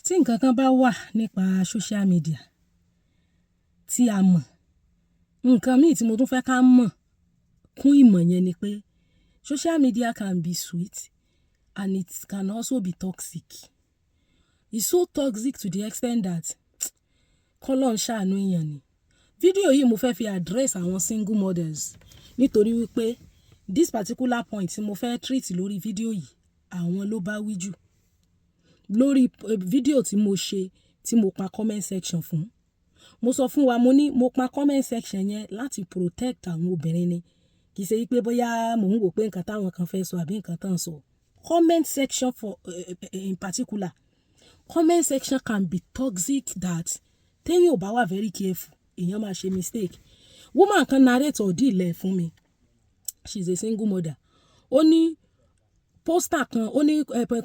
Tí nǹkan kan bá wà nípa social media tí a mọ̀, nǹkan mí tí mo tún fẹ́ ká mọ̀ kún ìmọ̀ yẹn ni pé social media can be sweet and it can also be toxic. It's so toxic to the extent that k'Ọlọ́run ṣàánú èèyàn ni. Fídíò yìí, mo fẹ́ fi address àwọn single mothers, nítorí wípé this particular point tí mo fẹ́ treat lórí fídíò yìí, àwọn ló bá wí jù. Lórí fídíò tí mo ṣe, tí mo pa comment section fún, mo sọ fún wa, mo ní mo pa comment section yẹn láti protect àwọn obìnrin ni. Kì í ṣe wípé bóyá mò ń wò pé nǹkan táwọn kan fẹ́ sọ àbí nǹkan tán sọ. Comment section for in particular, comment section can be toxic that téèyàn ò bá wà very careful, èèyàn máa ṣe mistake. Woman kan narrate ordeal ẹ̀ fún mi. She is a single mother. Ó ní poster kan, ó ní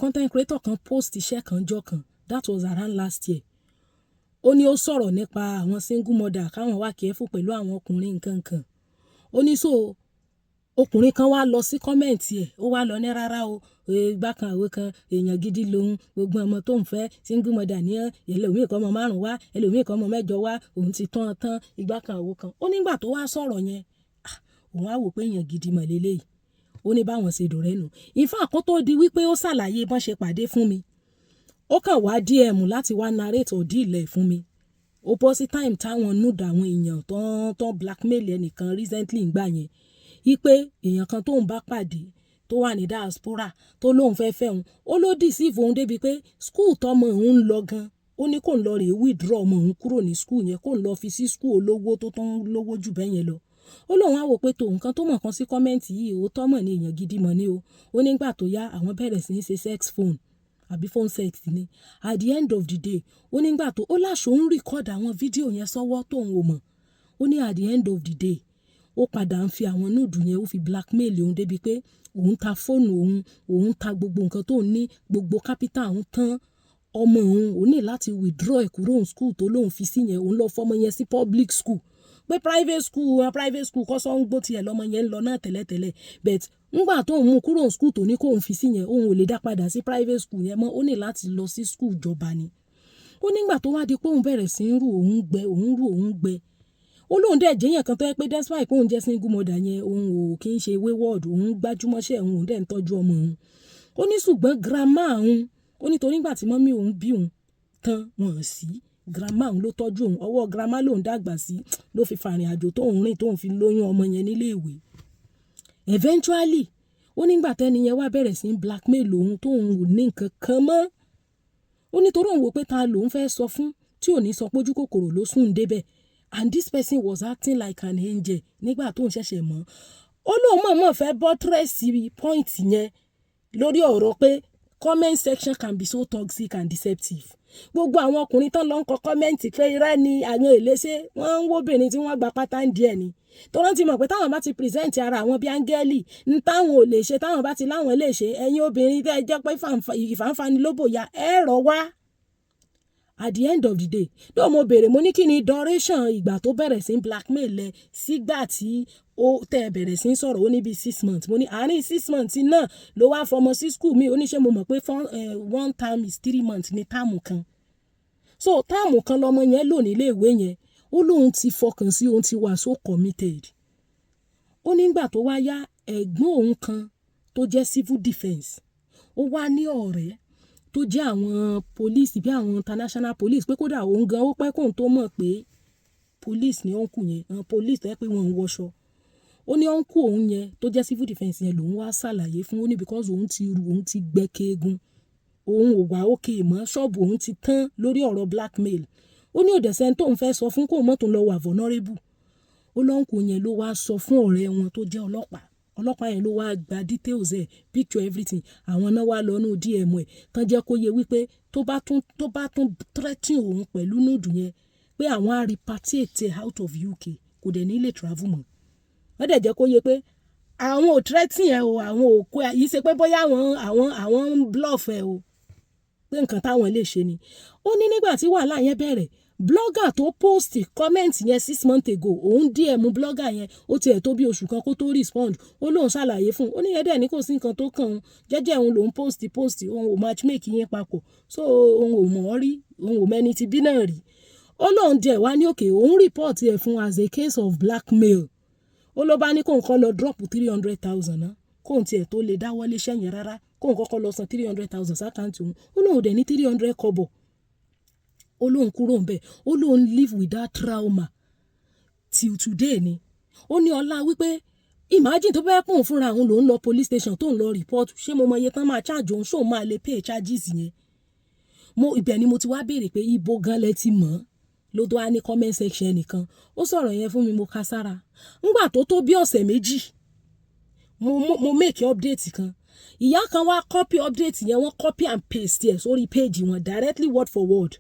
content creator kan post iṣẹ́ kan jọ́ kan. That was around last year. Ó ní ó sọ̀rọ̀ nípa àwọn single mother, káwọn wà careful pẹ̀lú àwọn ọkùnrin, nǹkan kan. Ó ní so ọkùnrin kan wá lọ sí comment ẹ̀, ó wá lọ ní, "Rárá o, ìgbà kan, àwo kan, èèyàn gidi lòun, gbogbo ọmọ tó ń fẹ́, single mother ní ẹ́, ẹlòmíì kan ọmọ márùn-ún wá, ẹlòmíì kan ọmọ mẹ́jọ wá, òun ti tán tán, ìgbà kan, àwo kan." Ó nígbà tó wá sọ̀rọ̀ yẹn, ah, òun á wò pé èèyàn gidi mọ̀ lélẹ́yìí. Ó ní báwọn ṣe dọ̀rẹ́ nù. In fact, kó tó di wípé ó ṣàlàyé bọ́n ṣe pàdé fún mi, ó kàn wá DM láti wá narrate ordeal ẹ̀ fún mi. Ó bọ́ sí time táwọn nude àwọn èèyàn tó ń blackmail ẹnìkan recently ngbà yẹn, wípé èèyàn kan tóun bá pàdé tó wà ní diaspora, tó lóun fẹ́ fẹ́ òun, ó ló deceive òun débi pé school tọmọ òun ń lọ gan, ó ní kó ń lọ rèé withdraw ọmọ òun kúrò ní school yẹn, kó ń lọ fi sí school olówó tó tún lówó jù bẹ́ẹ̀ yẹn lọ. Ó lóun á wò pé tó nǹkan tó mọ̀ kan sí comment yìí, òótọ́ mọ̀ ní, èèyàn gidi mọ̀ ní o. Ó nígbà tó yá, àwọn bẹ̀rẹ̀ sí ní ṣe sex phone àbí phone sex ni. At the end of the day, ó nígbà tó ó láṣọ ń record àwọn fídíò yẹn sọ́wọ́ tóun ò mọ̀. Ó ní at the end of the day, ó padà ń fi àwọn nude yẹn, ó fi blackmail òun débi pé òun ta fóònù òun, òun ta gbogbo nǹkan tó ní, gbogbo capital òun tán. Ọmọ òun, òun ní láti withdraw ẹ̀ kúrò ní school tó lóun fi sí yẹn, òun lọ fọmọ yẹn sí public school, pé private school, private school kọ́ sọ́ ń gbó tiẹ̀ lọ́mọ yẹn ń lọ náà tẹ́lẹ̀tẹ́lẹ̀, but ńgbà tó ń mú kúrò ní school tó ní kóun fi sí yẹn, òun ò lè dá padà sí private school yẹn mọ́, ó ní láti lọ sí school ìjọba ni. Ó nígbà tó wá di pé òun bẹ̀rẹ̀ sí ń rù, òun gbẹ, òun rù, òun gbẹ. Ó lóun dẹ̀ jẹ́yàn kan tó yẹ pé despite pé òun jẹ́ single mother yẹn, òun ò kí ń ṣe wayward, òun gbájúmọ́ṣẹ́ òun, òun dẹ̀ ń tọ́jú ọmọ òun. Ó ní ṣùgbọ́n grandma òun, ó ní torí nígbà tí mummy òun bí òun tán, wọ́n sí grandma òun ló tọ́jú òun, ọwọ́ grandma lòun dàgbà sí, ló fi fàrìn àjò tóun rìn tóun fi lóyún ọmọ yẹn nílé ìwé. Eventually, ó nígbà tẹ́ni yẹn wá bẹ̀rẹ̀ sí blackmail òun, tóun ò ní nǹkan kan mọ́, ó ní torí òun wò pé ta lòun fẹ́ sọ fún tí ò ní sọ pójú kòkòrò ló sùn débẹ̀, and this person was acting like an angel nígbà tóun ṣẹ̀ṣẹ̀ mọ̀. Ó lóun mọ̀ọ́mọ̀ fẹ́ buttress point yẹn lórí ọ̀rọ̀ pé comment section can be so toxic and deceptive. Gbogbo àwọn ọkùnrin tán lọ ń kọ comment pé irọ́ ni, àwọn èléṣe, wọ́n ń wóbìnrin tí wọ́n gba pátá ń díẹ̀ ni, tó rántí mọ̀ pé táwọn bá ti present ara àwọn bí áńgẹ́lì ń, táwọn ò lè ṣe, táwọn bá ti láwọn lè ṣe, ẹ̀yin obìnrin tẹ́ ẹ jẹ́ pé ìfàǹfààní ló bòyá ẹ rọ̀ wá. At the end of the day ló mo béèrè, mo ní kí ni duration ìgbà tó bẹ̀rẹ̀ sí blackmail ẹ sígbà tí ó tẹ́ ẹ bẹ̀rẹ̀ sí sọ̀rọ̀? Ó ní bíi 6 months. Mo ní àárín 6 months náà ló wá fọmọ sí school mi. Ó ní ṣé mo mọ̀ pé one term is 3 months ní term kan? So term kan lọmọ yẹn lò nílé ìwé yẹn. Ó lóun ti fọkàn sí, òun ti wà so committed. Ó nígbà tó wá yá, ẹ̀gbọ́n òun kan tó jẹ́ civil defence, ó wá ní ọ̀rẹ́ tó jẹ́ àwọn police, bí àwọn international police, pé kódà òun gan, ó pẹ́ kóun tó mọ̀ pé police ni uncle yẹn, àwọn police tó yẹ pé wọ́n ń wọṣọ. Ó ní uncle òun yẹn tó jẹ́ civil defence yẹn lòun wá ṣàlàyé fún. Ó ní because òun ti rù, òun ti gbẹ keegun, òun ò wá òkè mọ́, ṣọ́ọ̀bù òun ti tán lórí ọ̀rọ̀ blackmail. Ó ní òdẹ̀sẹ̀ tóun fẹ́ sọ fún kóun mọ́ tó lọ wà vulnerable. Ó l'uncle yẹn ló wá sọ fún ọ̀rẹ́ wọn tó jẹ́ ọlọ́pàá. Ọlọ́pàá yẹn ló wá gba details ẹ̀, picture, everything. Àwọn náà wá lọ nú DM ẹ̀ tán, jẹ́ kó yé wípé tó bá tún threaten òun pẹ̀lú nude yẹn, pé àwọn á repatriate ẹ̀ out of UK, kò dẹ̀ ní lè travel mọ́. Wọ́n dẹ̀ jẹ́ kó yé pé àwọn ò threaten ẹ̀ o, àwọn ò kó ẹ̀ yìí ṣe pé bóyá àwọn ń bluff ẹ̀ o, pé nǹkan táwọn lè ṣe ni. Ó ní nígbà tí wàhálà yẹn bẹ̀rẹ̀, Blogger tó post comment yẹn 6 months ago, òun DM blogger yẹn, ó tiẹ̀ tó bí oṣù kan kó tó respond. Ó lóun ṣàlàyé fún un, ó ní yẹn dẹ̀ ní kò sí nǹkan tó kàn òun, jẹ́jẹ́ òun lòun post post, òun ò matchmake yín papọ̀, so òun ò mọ̀ ọ́ rí, òun ò mẹ́ni tí bí náà rí. Ó lóun dẹ̀ wá ní òkè òun report ẹ̀ fún as a case of blackmail. Ó ló bá ní kóun kọ́ lọ drop 300,000 náà, kóun tiẹ̀ tó lè dáwọ́lé iṣẹ́ yẹn rárá, kóun kọ́kọ́ lọ san 300,000 sí account òun. Ó lóun dẹ̀ ní 300 kọ́bọ̀. Ó lóun kúrò ń bẹ̀. Ó lóun live with that trauma till today ni. Ó ní ọlá wípé imagine tó bá yẹ kóun fúnra òun lòun lọ police station tó ń lọ report, ṣé mo mọ iye tán máa charge òun? Ṣóun máa lè pay charges yẹn? Mo ibẹ̀ ni mo ti wá béèrè pé ibo gan lẹ ti mọ̀ ọ́ ló tó wá ní comment section nìkan. Ó sọ̀rọ̀ yẹn fún mi, mo ka sára. Ńgbà tó tó bí ọ̀sẹ̀ 2, mo make update kan. Ìyá kan wá copy update yẹn, wọ́n copy and paste ẹ̀ sórí page wọn directly, word for word.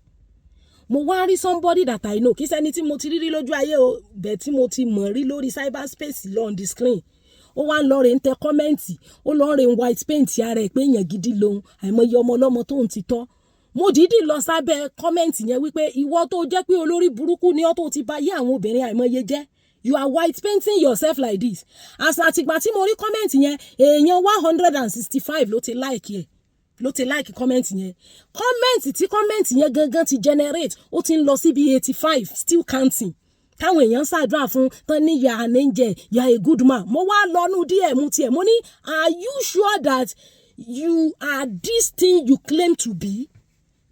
Mo wá rí somebody that I know, kì í ṣẹni tí mo ti rí rí lójú ayé o, bẹ́ẹ̀ tí mo ti mọ̀ rí lórí cyberspace lọ on the screen. Ó wá ń lọ rè ń tẹ comment, ó lọ rè ń white paint ara ẹ̀ pé èèyàn gidi lòun, àìmọye ọmọ ọlọ́mọ tóun ti tọ́. Mo dìídì lọ sábẹ́ comment yẹn wípé ìwọ tó jẹ́ pé olórí burúkú ni ọ́, tó ti bà yé àwọn obìnrin àìmọye jẹ́, you are white painting yourself like this. As àtìgbà tí mo rí comment yẹn, èèyàn 165 ló ti like ẹ̀, ló ti like comment yẹn. Comment tí comment yẹn gangan ti generate, ó ti ń lọ sí bí 85, still counting, táwọn èèyàn ń ṣàdúrà fún tán ní, "You are an angel, you are a good man." Mo wá lọ́nú DM tiẹ̀, mo ní, "Are you sure that you are this thing you claim to be?"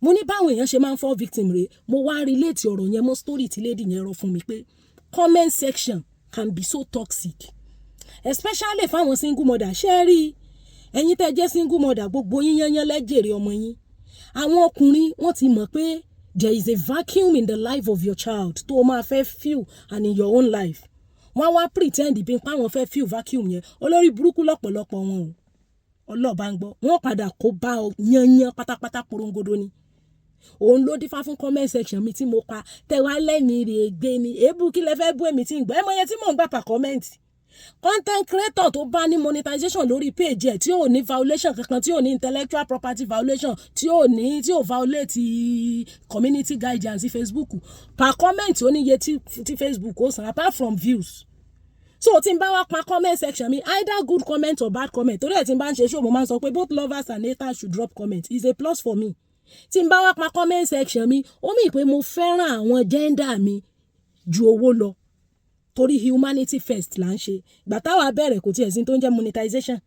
Mo ní báwọn èèyàn ṣe máa ń fall victim rèé. Mo wá relate ọ̀rọ̀ yẹn mọ́ story tí lady yẹn rọ fún mi pé comment section can be so toxic, especially fáwọn single mother. Ṣé ẹ rí ẹ̀yin tẹ́ jẹ́ single mother, gbogbo yín yányán lẹ́jẹ̀rẹ̀ ọmọ yín. Àwọn ọkùnrin, wọ́n ti mọ̀ pé there is a vacuum in the life of your child tó o máa fẹ́ fill and in your own life. Wọ́n wá pretend bí pé àwọn fẹ́ fill vacuum yẹn. Olórí burúkú lọ́pọ̀lọpọ̀ wọn o, ọlọ́ọ̀bá ń gbọ́. Wọ́n padà kó bá ọ yányán pátápátá porongodo ni. Òun ló dífá fún comment section mi tí mo pa tẹwa lẹ́mìí rè gbé ni. Èébú kí lẹ fẹ́ bú èmi tí ń gbọ́? Ẹ mọ iye tí mò ń gbà per comment. Content creator tó bá ní monetization lórí page ẹ̀, tí ò ní violation kankan, tí ò ní intellectual property violation, tí ò ní tí ò violate community guidance Facebook, per comment ó ní iye tí Facebook ó san apart from views. So tí n bá wá pa comment section mi, either good comment or bad comment, torí ẹ̀ tí n bá ń ṣe show, mo máa ń sọ pé both lovers and haters should drop comment, is a plus for me. Tí n bá wá pa comment section mi, ó mì pé mo fẹ́ràn àwọn gender mi ju owó lọ, torí humanity first là ń ṣe. Ìgbà táwa bẹ̀rẹ̀, kò tiẹ̀ sí tó ń jẹ́ monetization.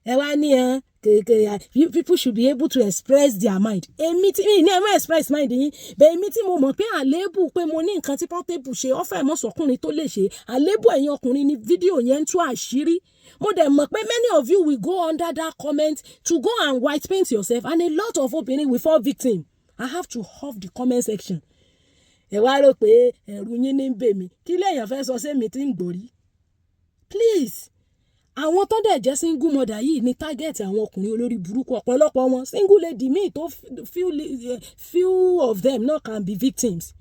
Ẹ wá ní ẹ kèké, people should be able to express their mind. Èmi tí mi ní ẹ má express mind yín bẹ́ẹ̀. Èmi tí mo mọ̀ pé àléébù pé mo ní nǹkan tí Portable ṣe ọ̀fẹ́ mọ́sọ̀kùnrin tó lè ṣe, àléébù ẹ̀yin ọkùnrin ní fídíò yẹn ń tú àṣírí. Mo dẹ̀ mọ̀ pé many of you will go under that comment to go and white paint yourself, and a lot of obìnrin will fall victim. I have to off the comment section. Ẹ wá rò pé ẹ̀rù yín ní ń bè mí. Kí lèèyàn fẹ́ sọ sẹ́mi tí ń gbòrí? Please, àwọn tó dẹ̀ jẹ́ single mother yìí ní target àwọn ọkùnrin olórí burúkú, ọ̀pọ̀lọpọ̀ wọn. Single lady míì tó few, few of them náà can be victims,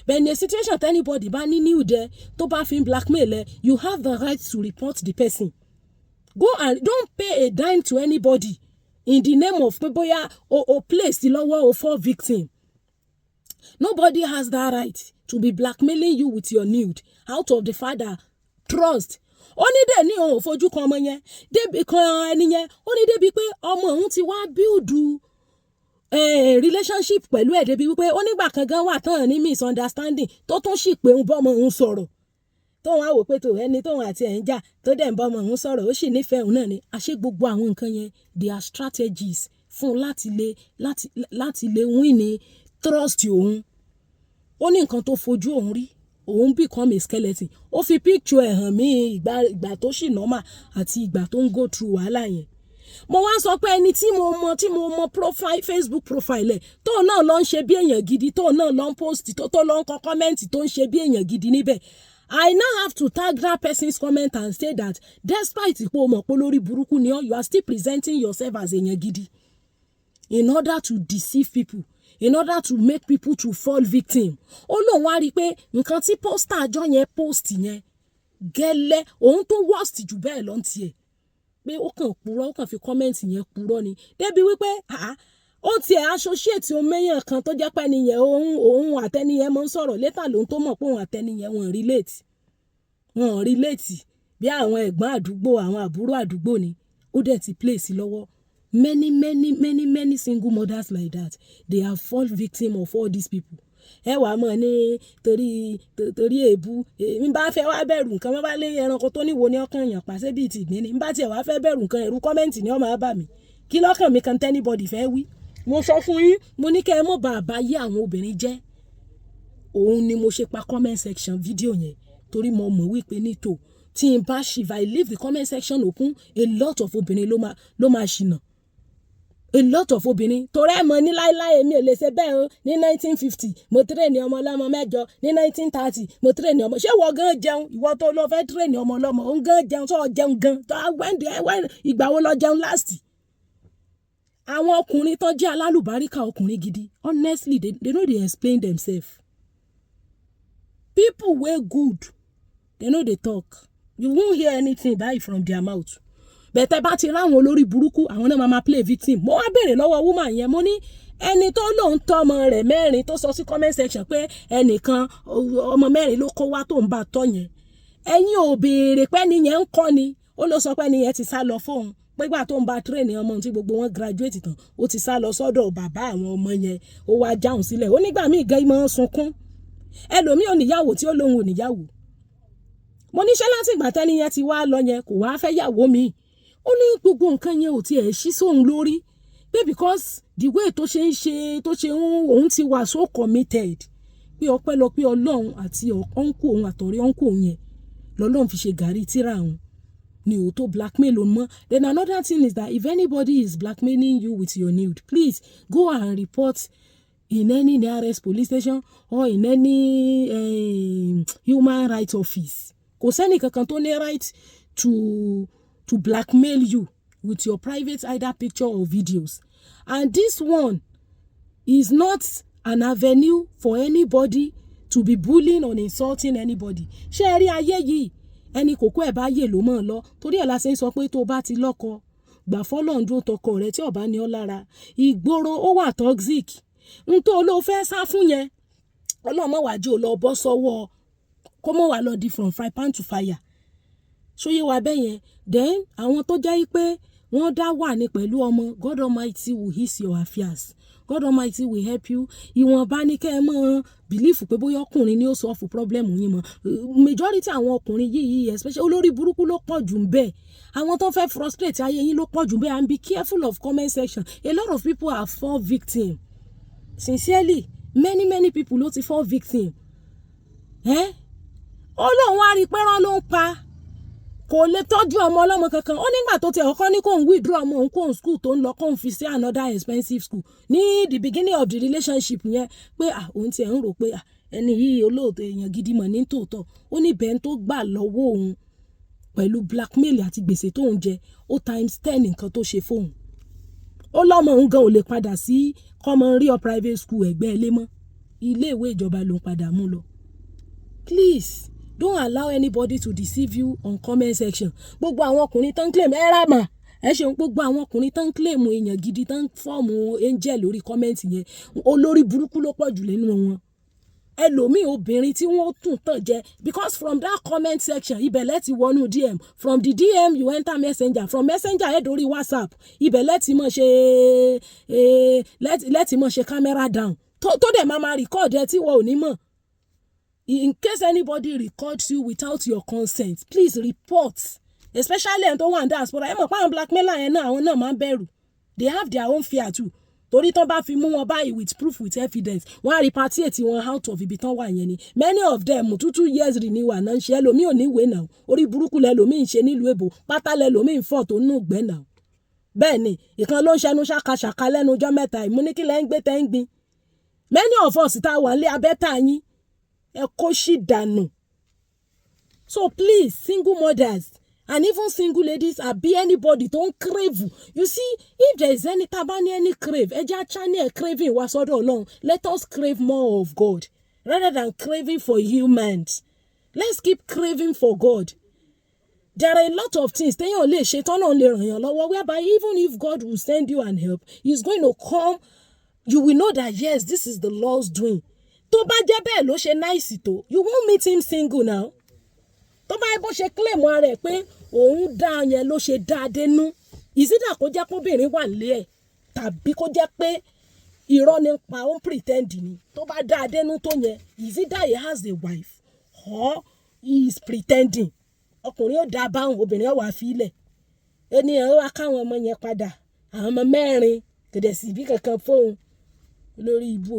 but in a situation anybody bá ní nude ẹ tó bá fi ń blackmail ẹ, you have the right to report the person. Go and don't pay a dime to anybody in the name of pé bóyá o place lọ́wọ́ o fall victim. Nobody has that right to be blackmailing you with your nude out of the father trust. Ó ní dẹ̀ ní òun ò fojú kan ọmọ yẹn débi kan ẹni yẹn. Ó ní débi pé ọmọ òun ti wá build relationship pẹ̀lú ẹ̀, débi wípé ó nígbà kan gan wà tán ní misunderstanding, tó tún sì pé òun bọ́mọ òun sọ̀rọ̀, tóun á wò pé tó ẹni tóun àti ẹ̀ ń jà tó dẹ̀ ń bọ́mọ òun sọ̀rọ̀, ó sì nífẹ̀ẹ́ òun náà ni. Àṣé gbogbo àwọn nǹkan yẹn, they are strategies fún láti lè win ní trust òun. Ó ní nǹkan tó fojú òun rí, òun become a skeleton. Ó fi picture ẹ̀ hàn mí, ìgbà tó sì normal àti ìgbà tó ń go through wàhálà yẹn. Mo wá sọ pé ẹni tí mo mọ profile, Facebook profile ẹ̀, tóun náà lọ ń ṣe bí èèyàn gidi, tóun náà lọ ń post, tó lọ ń kọ comment, tó ń ṣe bí èèyàn gidi níbẹ̀, I now have to tag that person's comment and say that despite pé o mọ̀ pé lórí burúkú ni ọ́, you are still presenting yourself as èèyàn gidi in order to deceive people, in order to make people to fall victim. Ó lóun wá rí i pé nǹkan tí poster àjọ yẹn post yẹn gẹ́lẹ́, òun tó worst jù bẹ́ẹ̀ lọ́n tiẹ̀, pé ó kàn purọ́, ó kàn fi comment yẹn purọ́ ni, débi wípé ó tiẹ̀ associate oméyàn kan tó jẹ́ pé ẹnìyẹn, òun àtẹnìyẹn máa ń sọ̀rọ̀. Later lòun tó mọ̀ pé òun àtẹnìyẹn wọn relate, wọn relate bí àwọn ẹ̀gbọ́n àdúgbò, àwọn àbúrò àdúgbò ni. Ó dẹ̀ ti play sí lọ́wọ́. Many, many, many, many single mothers like that, they have fall victim of all these people. Ẹ wàá mọ̀ ní torí èébú. Èmi bá fẹ́ wá bẹ̀rù nǹkan, wọ́n bá lé ẹranko tó níwo ní ọkàn èèyàn pàṣẹ bíi ti ìgbín ni. N bá tiẹ̀ wá fẹ́ bẹ̀rù nǹkan, ẹ̀rù comment ni ó máa bà mí. Kí lọ́kàn mi kan t'anybody fẹ́ wí? Mo sọ fún yín, mo ní kẹ́ ẹ mọ̀ bá àbá yé àwọn obìnrin jẹ́. Òun ni mo ṣe pa comment section video yẹn, torí mo mọ̀ wípé nítò tí n bá ṣì, if I leave the comment section open, a lot of obìnrin ló máa ṣìnà, a lot of obìnrin. Torí ẹ mọ̀ ní láíláí, èmi ò lè ṣe bẹ́ẹ̀ o. Ní 1950 mo train ọmọ ọlọ́mọ mẹ́jọ, ní 1930 mo train ọmọ. Ṣé ìwọ gan jẹun? Ìwọ tó lọ fẹ́ train ọmọ ọlọ́mọ, òun gan jẹun? Tó jẹun gan tó when ìgbà wo lọ jẹun last? Àwọn ọkùnrin tó jẹ́ alálùbáríkà, ọkùnrin gidi, honestly, they no dey explain themselves. People wey good, they no dey talk. You won't hear anything báyìí from their mouth. Bẹ̀tẹ̀ bá ti ráwọn olórí burúkú, àwọn náà máa ma play victim. Mo wá béèrè lọ́wọ́ woman yẹn, mo ní ẹni tó lóun tọ́ ọmọ rẹ̀ mẹ́rin, tó sọ sí comment section pé ẹnìkan ọmọ mẹ́rin ló kó wá tó ń bá tọ́ yẹn, ẹ̀yin ò béèrè pé ẹni yẹn ń kọ́ ni? Ó ló sọ pé ẹni yẹn ti sá lọ fóun, pégbà tó ń bá train ọmọ tí gbogbo wọn graduate tán, ó ti sá lọ sọ́dọ̀ bàbá àwọn ọmọ yẹn, ó wá jáhùn sílẹ̀. Ó nígbà míì gan ìmọ̀ sunkún. Ẹlòmíì ò níyàwó tí ó lóun ò níyàwó. Mo níṣẹ́ láti ìgbà tẹ́ni yẹn ti wá lọ yẹn, kò wá fẹ́ yàwó mi. Ó ní gbogbo nǹkan yẹn ò tiẹ̀ ṣí sóun lórí pé because the way tó ṣe ń ṣe, tó ṣe ń, òun ti wà so committed, pé ọpẹ́lọpẹ́ Ọlọ́run àti uncle òun àtọ̀rẹ́ uncle òun yẹn lọ́lọ́run fi ṣe gàrí tíra òun ni ò tó blackmail òun mọ́. Then another thing is that if anybody is blackmailing you with your nude, please go and report in any nearest police station or in any human rights office. Kò sẹ́ni kankan tó ní right to blackmail you with your private either picture or videos. And this one is not an avenue for anybody to be bullying or insulting anybody. Ṣé ẹ rí ayé yìí, ẹni kòkó ẹ̀ bá yè ló mọ̀ ọ́ lọ. Torí ẹ̀ la ṣe ń sọ pé tó o bá ti lọ́kọ, gbà fọ́lọ́run, dúró tọkọ rẹ tí ọba ní ọ lára. Ìgboro ó wà toxic. N tó ló fẹ́ sá fún yẹn, Ọlọ́run mọ̀ wájú ò lọ bọ́ sọ́wọ́, kó mọ̀ wá lọ di from fry pan to fire. Ṣóyé wa bẹ́ẹ̀ yẹn? Then àwọn tó jẹ́ pé wọ́n dá wà ní pẹ̀lú ọmọ, God Almighty will ease your affairs. God Almighty will help you. Ìwọ̀nba ní kẹ́ ẹ mọ̀ believe pé bóyá ọkùnrin ni ó solve problem yín mọ́. Majority àwọn ọkùnrin yìí, especially olórí burúkú ló pọ̀ jù ń bẹ́ẹ̀. Àwọn tó fẹ́ frustrate ayé yín ló pọ̀ jù bẹ́ẹ̀. And be careful of comment section. A lot of people are fall victim. Sincerely, many, many people ló ti fall victim. Eh? Ọlọ́run wá rí i pé rán ló ń pa, kò lè tọ́jú ọmọ ọlọ́mọ kankan. Ó nígbà tó ti ọkọ ní kóun withdraw ọmọ òun kóun school tó ń lọ, kóun fi sí another expensive school ní the beginning of the relationship yẹn, pé ah, òun tiẹ̀ ń rò pé ah, ẹni yìí olóòótọ́, èèyàn gidi mọ̀ ní tòótọ́. Ó ní bẹ́ẹ̀ tó gbà lọ́wọ́ òun pẹ̀lú blackmail àti gbèsè tóun jẹ, ó times 10 nǹkan tó ṣe fóun. Ó lọ́mọ òun gan ò lè padà sí kọ́mọ rí ọ private school ẹ̀gbẹ́ ilé mọ́, ilé ìwé ìjọba ló ń padà mú lọ. Please don't allow anybody to deceive you on comment section. Gbogbo àwọn ọkùnrin tó ń claim ẹ rà mà, ẹ ṣeun. Gbogbo àwọn ọkùnrin tó ń claim èèyàn gidi, tó ń form angel lórí comment yẹn, olórí burúkú ló pọ̀ jù nínú wọn. Ẹlòmíì, obìnrin tí wọ́n tún tàn jẹ, because from that comment section, ibẹ̀ lẹ ti wọnú DM, from the DM you enter Messenger, from Messenger ẹ̀ dórí WhatsApp, ibẹ̀ lẹ ti mọ̀ ṣe lẹ ti mọ̀ ṣe camera down, tó dẹ̀ máa ma record ẹ tí wọ́n ò ní mọ̀. In case anybody records you without your consent, please report, especially ẹni tó wà ní diaspora. Ẹ mọ̀ pé àwọn blackmailer yẹn náà, àwọn náà máa ń bẹ̀rù. They have their own fear too, torí tán bá fi mú wọn báyìí with proof, with evidence, wọ́n á repatriate wọn out of ibi tán wà yẹn ni. Many of them, two two years renewal náà ń ṣe. Ẹlòmíì ò ní ìwé náà, orí burúkú lẹlòmíì ń ṣe nílùú èbó, pátá lẹlòmíì ń fọ̀ tó nù gbẹ́ náà. Bẹ́ẹ̀ ni ìkan ló ń ṣẹnu ṣàkàṣàkà lẹ́nu ọjọ́ mẹ́ta ìmúníkílẹ̀ ń gbé tẹ́ ń gbin. Many of us tá a wà nílé abẹ́tà yín, ẹ kó sì dànù. So please, single mothers and even single ladies, àbí anybody tó ń crave, you see, if there is any, tá a bá ní any crave, ẹ jẹ́ á channel craving wá sọ́dọ̀ Ọlọ́run. Let us crave more of God rather than craving for humans. Let's keep craving for God. There are a lot of things téèyàn lè ṣe tọ́nà lè ràn yàn lọ́wọ́, whereby even if God will send you and help, he is going to come. You will know that yes, this is the Lord's doing. Tó bá jẹ́ bẹ́ẹ̀ ló ṣe nice tó, you won't meet him single now. Tó bá bó ṣe claim ara ẹ̀ pé òun dá yẹn ló ṣe dá a dénú, ìsídà kó jẹ́ kóbìnrin wà nílé ẹ̀ tàbí kó jẹ́ pé irọ́ ní pa, ó ń pretend ni. Tó bá dá a dénú tó yẹn, is either he has a wife or he is pretending. Ọkùnrin ó dá a báwọn, obìnrin ó wà fílẹ̀. Ènìyàn wá káwọn ọmọ yẹn padà, àwọn ọmọ mẹ́rin kò dẹ̀ sí ibi kankan fóun lórí ibú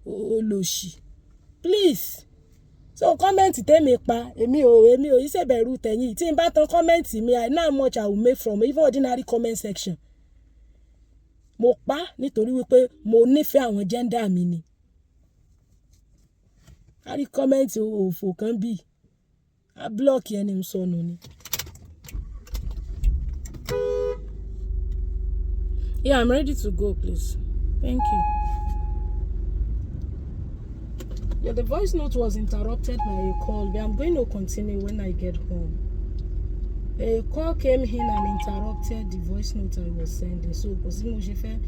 olòṣì. Please, so comment tèmi pa, èmi ò yí ṣèbẹ̀rù tẹ̀yìn. Tí n bá tan comment mi, I know how much I will make from even ordinary comment section. Mo pa nítorí wípé mo nífẹ̀ẹ́ àwọn gender mi ni. A rí comment òfò kan bí a block ẹni ń sọnù ni. Yeah, I'm ready to go, please. Thank you. Yeah, the voice note was interrupted by a call, but I'm going to continue when I get home. A call came in and interrupted the voice note I was sending. So, kò sí mo ṣe fẹ́.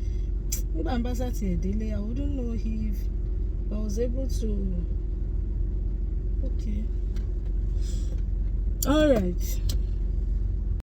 Nígbà bá sá ti ẹ̀ délé, I wouldn't know if I was able to. Okay. All right.